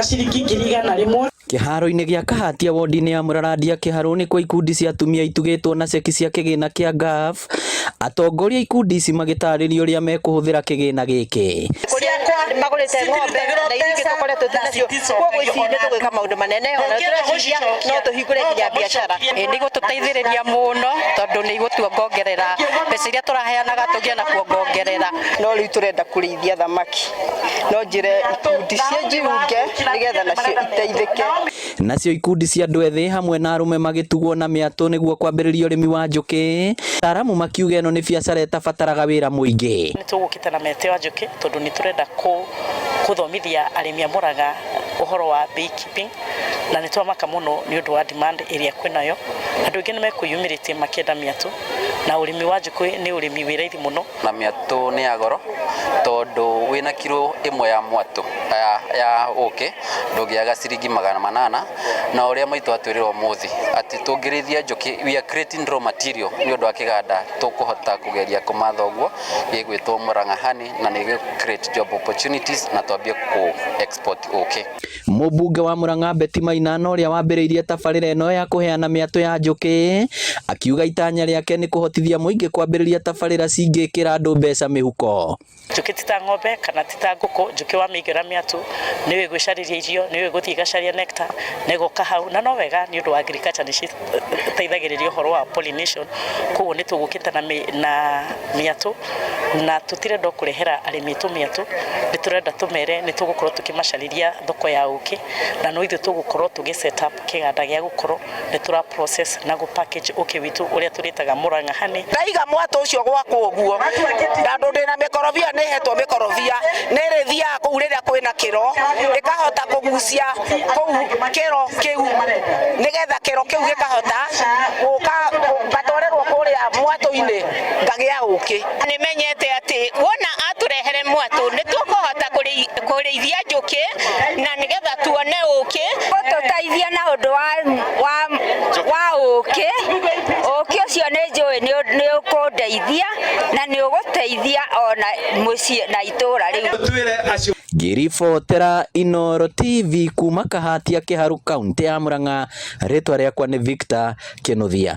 Ciringi 100,000. Kĩharo-inĩ gĩa Kahatia wodi-inĩ ya Mũrarandia Kĩharũ nĩkuo ikundi cia atumia itugĩtwo na ceki cia kĩgĩna kĩa NGAAF, atongoria a ikundi ici magĩtarĩria ũrĩa mekũhũthĩra kĩgĩna gĩkĩ. Kũrĩa magũrĩte ng'ombe na iria ingĩ tũkoretwo twĩ nacio, koguo ici nĩ tũgwĩka maũndũ manene ona tũreciria no tũhingũre nginya biacara. Ĩ nĩ igũtũteithĩrĩria mũno tondũ nĩ igũtuongongerera mbeca iria tũraheanaga tũgĩe na kuongongerera. No rĩu tũrenda kũrĩithia thamaki, no njĩre ikundi ciĩjiunge nĩgetha nacio iteithĩke. Nacio ikundi cia andũ ethĩ hamwe na arũme magĩtugwo na mĩatũ nĩguo kwambĩrĩria ũrĩmi wa njũkĩ, ataaramu makiuga ĩno nĩ biacara ĩtabataraga wĩra mũingĩ. Nĩ tũgũkĩte na mĩatũ ya njũkĩ tondũ nĩ tũrenda kũthomithia arĩmi a Mũrang'a ũhoro wa beekeeping na nĩ twamaka mũno nĩ ũndũ wa demand ĩrĩa kwĩnayo. Andũ aingĩ nĩ mekwĩyumĩrĩtie makĩenda mĩatũ na ũrĩmi wa njũkĩ nĩ ũrĩmi wĩ raithi mũno. Na mĩatũ nĩ ya goro tondũ wĩna kiro ĩmwe ya mwatũ ya, ya ũkĩ ndũngĩaga ciringi 800, na ũrĩa maitũ atwĩrĩra ũmũthĩ atĩ tũngĩrĩithia njũkĩ, we are creating raw material nĩ ũndũ wa kĩganda tũkũhota kũgeria kũmatha ũguo gĩgwĩtwo Murang'a Honey, na nĩ create job opportunities na twambie kũ export ũkĩ. Mũmbunge wa Murang'a Betty Maina na ũrĩa wambĩrĩirie tabarĩra ĩno ya kũheana mĩatũ ya njũkĩ akiuga itanya rĩake nĩ kũhotithia mũingĩ kwambĩrĩria tabarĩra cingĩkĩra andũ mbeca mĩhuko. Njũkĩ ti ta ng'ombe kana ti ta ngũkũ. Njũkĩ wamĩigĩra mĩatũ nĩyo ĩgwĩcarĩria irio, nĩyo ĩgũthiĩ ĩgacaria nectar na ĩgoka hau, na no wega nĩ ũndũ wa agriculture, nĩ citeithagĩrĩria ũhoro wa pollination. Koguo nĩ tũgũkĩte na mĩatũ na tũtirenda o kũrehera arĩmi aitũ mĩatũ, nĩ tũrenda tũmere nĩ tũgũkorwo tũkĩmacarĩria thoko ya ũkĩ, na no ithuĩ tũgũkorwo tũgĩ set up kĩganda gĩa gũkorwo nĩ tũra process na gũ package ũkĩ witũ ũrĩa tũrĩtaga Murang'a Honey. Ndaiga mwatũ ũcio gwakwa ũguo, tondũ ndĩna mĩkorobia, nĩ hetwo mĩkorobia, nĩ ĩrĩthiaga kũu rĩrĩa kwĩna kĩro, ĩkahota kũgucia kũu kĩro kĩu, nĩgetha kĩro kĩu gĩkahota gũka ngatwarĩrwo kũrĩa mwatũ-inĩ ngagĩa ũkĩ. Nĩ menyete atĩ wona atũrehere mwatũ nĩ tũkũhota kũrĩithia njũkĩ na nĩgetha tuone ũkĩ. Gũtũteithia na ũndũ wa ũkĩ. Ũkĩ ũcio nĩ njũĩ nĩ ũkũndeithia na nĩ ũgũteithia ona mũciĩ na itũũra rĩu. Ngĩribotera Inooro TV kuma Kahatia Kĩharu, kaunti ya Murang'a, rĩtwa rĩakwa nĩ Victor Kĩnuthia.